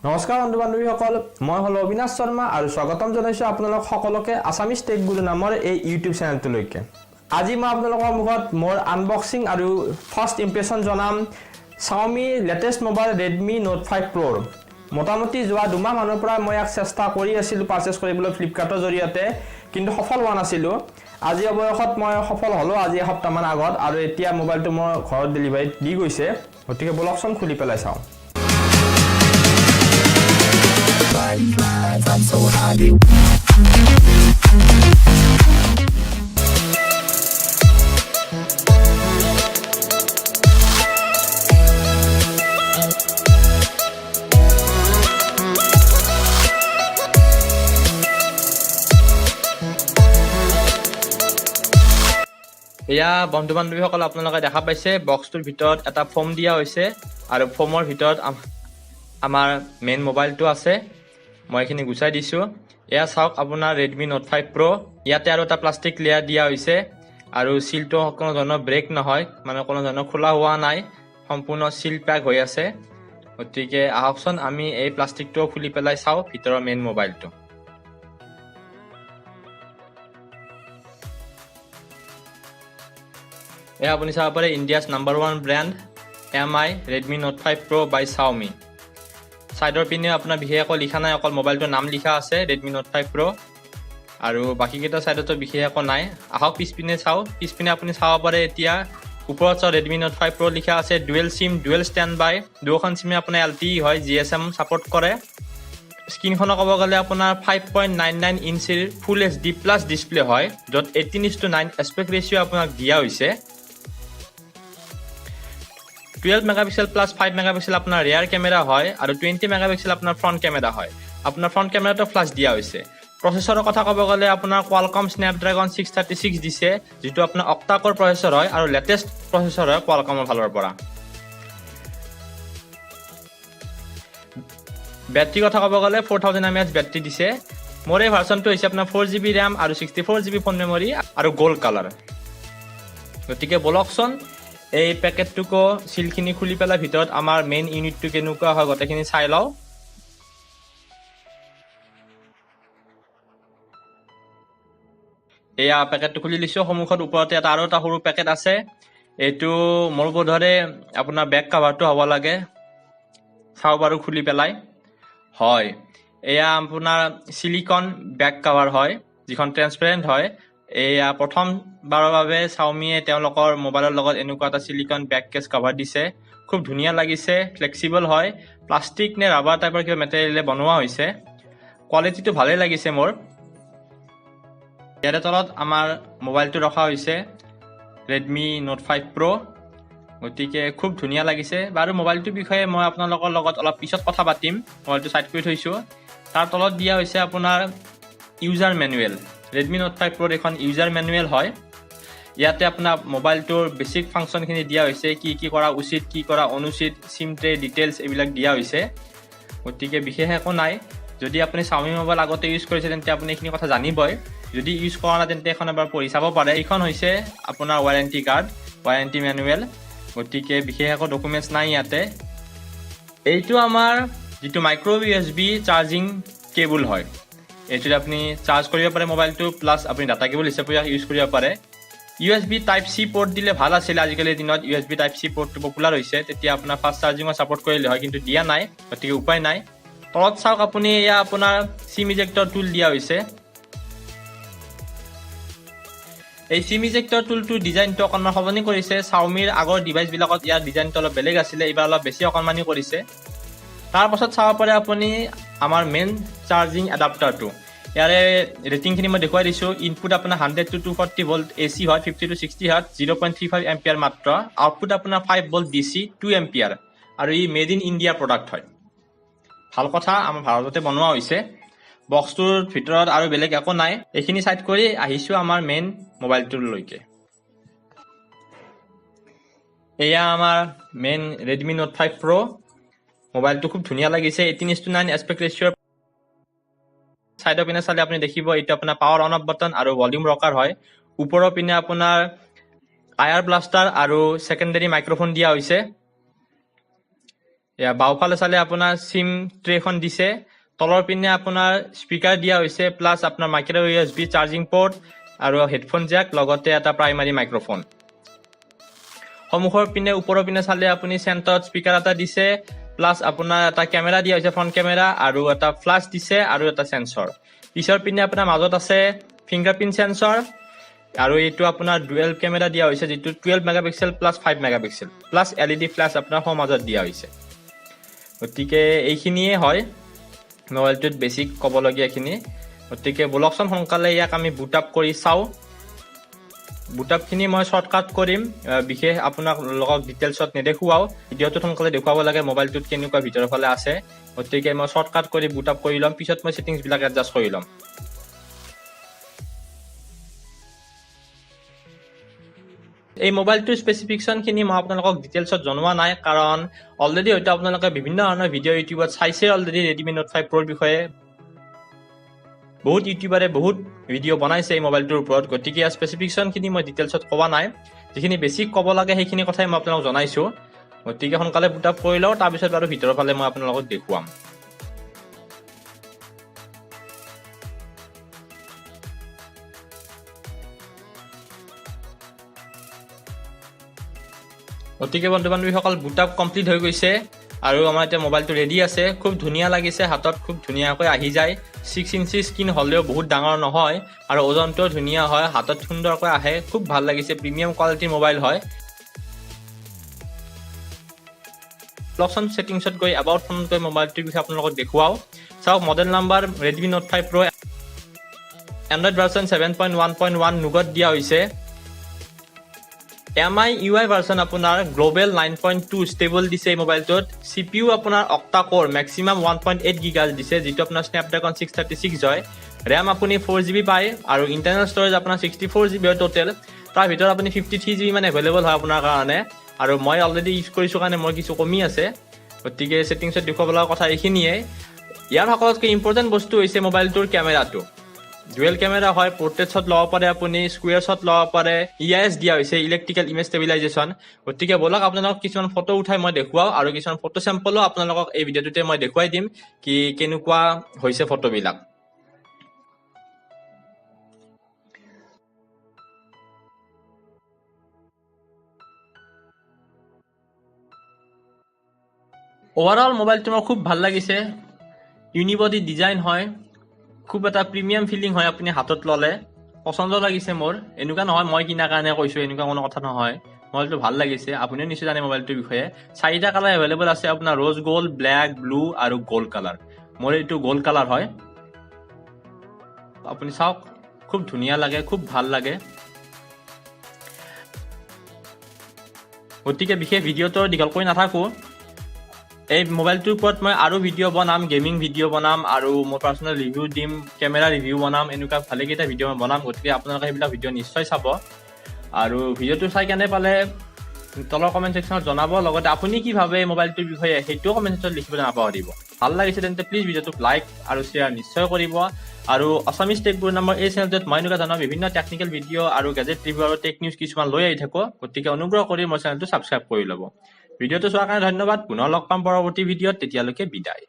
নমস্কাৰ বন্ধু বান্ধৱীসকল, মই হ'লো অবিনাশ শৰ্মা আৰু স্বাগতম জনাইছোঁ আপোনালোক সকলোকে আছামিজ টেক গুৰু নামৰ এই ইউটিউব চেনেলটোলৈকে। আজি মই আপোনালোকৰ মুখত মোৰ আনবক্সিং আৰু ফাৰ্ষ্ট ইম্প্ৰেশ্যন জনাম Xiaomi latest mobile Redmi note 5 প্ৰ'ৰ। মোটামুটি যোৱা 2 মাহ মানৰ পৰা মই ইয়াক চেষ্টা কৰি আছিলোঁ পাৰচেছ কৰিবলৈ ফ্লিপকাৰ্টৰ জৰিয়তে, কিন্তু সফল হোৱা নাছিলোঁ। আজি অৱশেষত মই সফল হ'লোঁ, আজি এসপ্তাহমান আগত, আৰু এতিয়া মোবাইলটো মোৰ ঘৰত ডেলিভাৰী দি গৈছে। গতিকে বলকচোন, খুলি পেলাই চাওঁ। I'm so high. এয়া বন্ধু বান্ধৱীসকল, আপোনালোকে দেখা পাইছে, বক্সটোৰ ভিতৰত এটা ফৰ্ম দিয়া হৈছে আৰু ফৰ্মৰ ভিতৰত আমাৰ মেইন মোবাইলটো আছে। মই এইখিনি গুচাই দিছোঁ। এয়া চাওক, আপোনাৰ ৰেডমি নোট 5 প্ৰ'। ইয়াতে আৰু এটা প্লাষ্টিক লেয়াৰ দিয়া হৈছে আৰু চিলটো কোনো ধৰণৰ ব্ৰেক নহয়, মানে কোনো ধৰণৰ খোলা হোৱা নাই, সম্পূৰ্ণ চিল পেক হৈ আছে। গতিকে আহকচোন, আমি এই প্লাষ্টিকটোও খুলি পেলাই চাওঁ ভিতৰৰ মেইন মোবাইলটো। এয়া আপুনি চাব পাৰে, India's number one brand MI Redmi Note 5 Pro by Xiaomi। ছাইডৰ পিনে আপোনাৰ বিশেষ একো লিখা নাই, অকল মোবাইলটোৰ নাম লিখা আছে, ৰেডমি নোট 5 প্ৰ', আৰু বাকীকেইটা ছাইডতো বিশেষ একো নাই। আহক, পিছপিনে চাওঁ। পিছপিনে আপুনি চাব পাৰে, এতিয়া ওপৰত চাওক, ৰেডমি নোট 5 প্ৰ' লিখা আছে। Dual SIM, dual stand by, দুয়োখন চিমে আপোনাৰ LTE হয়, জিএছএম ছাপৰ্ট কৰে। স্ক্ৰীণখনৰ ক'ব গ'লে আপোনাৰ 5.99 ইঞ্চিৰ ফুল এইচডি প্লাছ ডিছপ্লে হয়, য'ত 18:9 aspect ratio আপোনাক দিয়া হৈছে। 12 megapixel plus 5 megapixel আপোনাৰ ৰেয়াৰ কেমেৰা হয় আৰু 20 মেগাপিক্সেল আপোনাৰ ফ্ৰণ্ট কেমেৰা হয়। আপোনাৰ ফ্ৰণ্ট কেমেৰাটো ফ্লাছ দিয়া হৈছে। প্ৰচেছৰৰ কথা ক'ব গ'লে আপোনাৰ কোৱালকম স্নেপড্ৰেগন 636 দিছে, যিটো আপোনাৰ অক্টাকৰ প্ৰচেছৰ হয় আৰু লেটেষ্ট প্ৰচেছৰ হয় কোৱালকমৰ ফালৰ পৰা। বেটাৰী কথা ক'ব গ'লে 4000 এমএএইচ বেটাৰী দিছে। মোৰ এই ভাৰ্চনটো হৈছে আপোনাৰ 4 জিবি ৰেম আৰু 64 জিবি ফোন মেমৰি আৰু গ'ল্ড কালাৰ। গতিকে বলকচোন, এই পেকেটটোকো চিলখিনি খুলি পেলাই ভিতৰত আমাৰ মেইন ইউনিটটো কেনেকুৱা হয় গোটেইখিনি চাই লওঁ। এয়া পেকেটটো খুলি লৈছোঁ। সন্মুখত ওপৰতে এটা আৰু এটা সৰু পেকেট আছে। এইটো মোৰ বোধেৰে আপোনাৰ বেক কাভাৰটো হ'ব লাগে। চাওঁ বাৰু খুলি পেলাই। হয়, এয়া আপোনাৰ চিলিকন বেক কাভাৰ হয়, যিখন ট্ৰেন্সপেৰেণ্ট হয়। এয়া প্ৰথমবাৰৰ বাবে চাওমিয়ে তেওঁলোকৰ মোবাইলৰ লগত এনেকুৱা এটা চিলিকন বেক কেছ কাভাৰ দিছে। খুব ধুনীয়া লাগিছে, ফ্লেক্সিবল হয়। প্লাষ্টিক নে ৰাবাৰ টাইপৰ কিবা মেটেৰিয়েলে বনোৱা হৈছে। কোৱালিটিটো ভালেই লাগিছে মোৰ। ইয়াৰে তলত আমাৰ মোবাইলটো ৰখা হৈছে, ৰেডমি নোট 5 প্ৰ'। গতিকে খুব ধুনীয়া লাগিছে। বাৰু, মোবাইলটোৰ বিষয়ে মই আপোনালোকৰ লগত অলপ পিছত কথা পাতিম। মোবাইলটো চাইড কৰি থৈছোঁ। তাৰ তলত দিয়া হৈছে আপোনাৰ ইউজাৰ মেনুৱেল। ৰেডমি নোট 5 প্ৰ'ৰ এখন ইউজাৰ মেনুৱেল হয়। ইয়াতে আপোনাৰ মোবাইলটোৰ বেছিক ফাংচনখিনি দিয়া হৈছে, কি কি কৰা উচিত, কি কৰা অনুচিত, চিম ট্ৰে ডিটেইলছ এইবিলাক দিয়া হৈছে। গতিকে বিশেষ একো নাই। যদি আপুনি চাউমি মোবাইল আগতে ইউজ কৰিছে, তেন্তে আপুনি এইখিনি কথা জানিবই। যদি ইউজ কৰা নাই, তেন্তে এখন এবাৰ পঢ়ি চাব পাৰে। এইখন হৈছে আপোনাৰ ৱাৰেণ্টি কাৰ্ড, ৱাৰেণ্টি মেনুৱেল। গতিকে বিশেষ একো ডকুমেণ্টছ নাই ইয়াতে। এইটো আমাৰ যিটো মাইক্ৰ' ইউএছবি চাৰ্জিং কেবুল হয়। এইটোত আপুনি চাৰ্জ কৰিব পাৰে মোবাইলটো, প্লাছ আপুনি ডাটা কেবুল হিচাপে ইউজ কৰিব পাৰে। USB type C port দিলে ভাল আছিলে। আজিকালিৰ দিনত ইউএছবি টাইপ চি পৰ্টটো পপুলাৰ হৈছে, তেতিয়া আপোনাৰ ফাষ্ট চাৰ্জিঙৰ ছাপৰ্ট কৰিলে হয়, কিন্তু দিয়া নাই, গতিকে উপায় নাই। তলত চাওক আপুনি, এয়া আপোনাৰ চিম ইজেক্টৰ টুল দিয়া হৈছে। এই চিম ইজেক্টৰ টুলটোৰ ডিজাইনটো অকণমান সলনি কৰিছে। চাউমিৰ আগৰ ডিভাইচবিলাকত ইয়াৰ ডিজাইনটো অলপ বেলেগ আছিলে, এইবাৰ অলপ বেছি অকণমানি কৰিছে। তাৰপাছত চাব পাৰে আপুনি আমাৰ মেইন চাৰ্জিং এডাপ্টাৰটো। ইয়াৰে ৰেটিংখিনি মই দেখুৱাই দিছোঁ। ইনপুট আপোনাৰ 100 to 240 volt AC হয়, 50 to 60 hertz, 0.35 ampere মাত্ৰ। আউটপুট আপোনাৰ 5 ভল্ট ডিচি, 2 এম্পিয়াৰ আৰু ই মেড ইন ইণ্ডিয়া প্ৰডাক্ট হয়। ভাল কথা, আমাৰ ভাৰততে বনোৱা হৈছে। বক্সটোৰ ভিতৰত আৰু বেলেগ একো নাই। এইখিনি চাইড কৰি আহিছোঁ আমাৰ মেইন মোবাইলটোলৈকে। এয়া আমাৰ মেইন ৰেডমি নোট 5 প্ৰ'। মোবাইলটো খুব ধুনীয়া লাগিছে। 18:9 এছপেক্ট ৰেচিঅ'ৰ। চাইডৰ পিনে চালে আপুনি দেখিব, এইটো আপোনাৰ পাৱাৰ অন অফ বাটন আৰু ভলিউম ৰকাৰ হয়। ওপৰৰ পিনে আপোনাৰ আইআৰ ব্লাষ্টাৰ আৰু ছেকেণ্ডেৰী মাইক্ৰফোন দিয়া হৈছে। এয়া বাওঁফালে চালে আপোনাৰ চিম ট্ৰেখন দিছে। তলৰ পিনে আপোনাৰ স্পীকাৰ দিয়া হৈছে, প্লাছ আপোনাৰ মাইক্ৰ' USB charging port আৰু হেডফোন জেক, লগতে এটা প্ৰাইমাৰী মাইক্ৰফোন। সন্মুখৰ পিনে, ওপৰৰ পিনে চালে আপুনি চেণ্টাৰত স্পীকাৰ এটা দিছে, প্লাছ আপোনাৰ এটা কেমেৰা দিয়া হৈছে, ফ্ৰণ্ট কেমেৰা, আৰু এটা ফ্লাছ দিছে আৰু এটা চেন্সৰ। পিছৰ পিনে আপোনাৰ মাজত আছে ফিংগাৰপ্ৰিণ্ট চেন্সৰ আৰু এইটো আপোনাৰ ডুৱেল কেমেৰা দিয়া হৈছে, যিটো 12 megapixel plus 5 megapixel plus LED flash আপোনাৰ সোঁমাজত দিয়া হৈছে। গতিকে এইখিনিয়ে হয় মোবাইলটোত বেছিক ক'বলগীয়াখিনি। গতিকে ব'লকচোন, সোনকালে ইয়াক আমি বুট আপ কৰি চাওঁ। বুট আপখিনি মই শ্বৰ্টকাট কৰিম, বিশেষ আপোনালোকক ডিটেইলছত নেদেখুৱাওঁ। ভিডিঅ'টোত সোনকালে দেখুৱাব লাগে মোবাইলটোত কেনেকুৱা ভিতৰৰ ফালে আছে। গতিকে মই শ্বৰ্টকাট কৰি বুট আপ কৰি ল'ম, পিছত মই ছেটিংছবিলাক এডজাষ্ট কৰি ল'ম। এই মোবাইলটোৰ স্পেচিফিকেশ্যনখিনি মই আপোনালোকক ডিটেইলছত জনোৱা নাই, কাৰণ অলৰেডি হয়তো আপোনালোকে বিভিন্ন ধৰণৰ ভিডিঅ' ইউটিউবত চাইছে অলৰেডি ৰেডমি নোট 5 প্ৰ'ৰ বিষয়ে। বহুত ইউটিউবাৰে বহুত ভিডিঅ' বনাইছে এই মোবাইলটোৰ ওপৰত। গতিকে ইয়াৰ স্পেচিফিকেশ্যনখিনি মই ডিটেইলছত কোৱা নাই। যিখিনি বেছিক ক'ব লাগে, সেইখিনি কথাই মই আপোনালোকক জনাইছোঁ। গতিকে সোনকালে বুট আপ কৰি লওঁ, তাৰপিছত বাৰু ভিতৰৰ ফালে মই আপোনালোকক দেখুৱাম। গতিকে বন্ধু বান্ধৱীসকল, বুট আপ কমপ্লিট হৈ গৈছে আৰু আমাৰ এতিয়া মোবাইলটো ৰেডি আছে। খুব ধুনীয়া লাগিছে, হাতত খুব ধুনীয়াকৈ আহি যায়। 6 ইঞ্চি স্ক্ৰীণ হ'লেও বহুত ডাঙৰ নহয় আৰু ওজনটোও ধুনীয়া হয়, হাতত সুন্দৰকৈ আহে। খুব ভাল লাগিছে, প্ৰিমিয়াম কোৱালিটিৰ মোবাইল হয়। লকচন ছেটিংছত গৈ, এবাউট ফোনত গৈ মোবাইলটোৰ বিষয়ে আপোনালোকক দেখুৱাওঁ। চাওক, model number Redmi Note 5 Pro, Android version 7.1.1 Nougat দিয়া হৈছে। MIUI version আপোনাৰ গ্ল'বেল 9.2 ষ্টেবল দিছে এই মোবাইলটোত। চিপিইউ আপোনাৰ octa core, maximum 1.8 giga দিছে, যিটো আপোনাৰ স্নেপড্ৰেগন 636 হয়। ৰেম আপুনি 4 জিবি পায় আৰু ইণ্টাৰনেল ষ্ট'ৰেজ আপোনাৰ 64 জিবি হয় টোটেল। তাৰ ভিতৰত আপুনি 53 জিবি মান এভেইলেবল হয় আপোনাৰ কাৰণে আৰু মই অলৰেডি ইউজ কৰিছোঁ কাৰণে মোৰ কিছু কমি আছে। গতিকে ছেটিংছত দেখুৱাব লগা কথা এইখিনিয়ে। ইয়াৰ সকলোতকৈ ইম্পৰ্টেণ্ট বস্তু হৈছে মোবাইলটোৰ কেমেৰাটো। ডুৱেল কেমেৰা হয়, পৰ্ট্ৰেট শ্বট ল'ব পাৰে আপুনি, স্কুৱেৰ শ্বট ল'ব পাৰে। ইআইএছ দিয়া হৈছে, ইলেক্ট্ৰিকেল ইমেজ ষ্টেবিলাইজেশ্যন। গতিকে ব'লক, আপোনালোকক কিছুমান ফটো উঠাই মই দেখুৱাওঁ আৰু কিছুমান ফটো চেম্পলো আপোনালোকক এই ভিডিঅ'টোতে মই দেখুৱাই দিম কি কেনেকুৱা হৈছে ফটোবিলাক। অভাৰঅল মোবাইলটো মোৰ খুব ভাল লাগিছে। ইউনিবডি ডিজাইন হয়, খুব এটা প্ৰিমিয়াম ফিলিং হয় আপুনি হাতত ল'লে। পচন্দ লাগিছে মোৰ। এনেকুৱা নহয় মই কিনাৰ কাৰণে কৈছোঁ, এনেকুৱা কোনো কথা নহয়। মোবাইলটো ভাল লাগিছে। আপুনিও নিশ্চয় জানে মোবাইলটোৰ বিষয়ে। চাৰিটা কালাৰ এভেইলেবল আছে আপোনাৰ, ৰ'জ গ'ল্ড, ব্লেক, ব্লু আৰু গ'ল্ড কালাৰ। মোৰ এইটো গ'ল্ড কালাৰ হয়। আপুনি চাওক, খুব ধুনীয়া লাগে, খুব ভাল লাগে। গতিকে বিশেষ ভিডিঅ'টো দীঘল কৰি নাথাকোঁ। এই মোবাইলটোৰ ওপৰত মই আৰু ভিডিঅ' বনাম, গেমিং ভিডিঅ' বনাম আৰু মোৰ পাৰ্চনেল ৰিভিউ দিম, কেমেৰা ৰিভিউ বনাম, এনেকুৱা ভালেকেইটা ভিডিঅ' মই বনাম। গতিকে আপোনালোকে সেইবিলাক ভিডিঅ' নিশ্চয় চাব আৰু ভিডিঅ'টো চাই কেনে পালে তলৰ কমেণ্ট ছেকশ্যনত জনাব। লগতে আপুনি কি ভাবে এই মোবাইলটোৰ বিষয়ে, সেইটোও কমেণ্ট ছেকশ্যনত লিখিবলৈ নাপাহৰিব। ভাল লাগিছে তেন্তে প্লিজ ভিডিঅ'টোক লাইক আৰু শ্বেয়াৰ নিশ্চয় কৰিব। আৰু আছামিজ টেক গুৰু নামৰ এই চেনেলটোত মই এনেকুৱা ধৰণৰ বিভিন্ন টেকনিকেল ভিডিঅ' আৰু গেজেট ৰিভিউ আৰু টেক নিউজ কিছুমান লৈ আহি থাকোঁ। গতিকে অনুগ্ৰহ কৰি মোৰ চেনেলটো ছাবস্ক্ৰাইব কৰি ল'ব। ভিডিঅ'টো চোৱাৰ কাৰণে ধন্যবাদ। পুনৰ লগ পাম পৰৱৰ্তী ভিডিঅ'ত। তেতিয়ালৈকে বিদায়।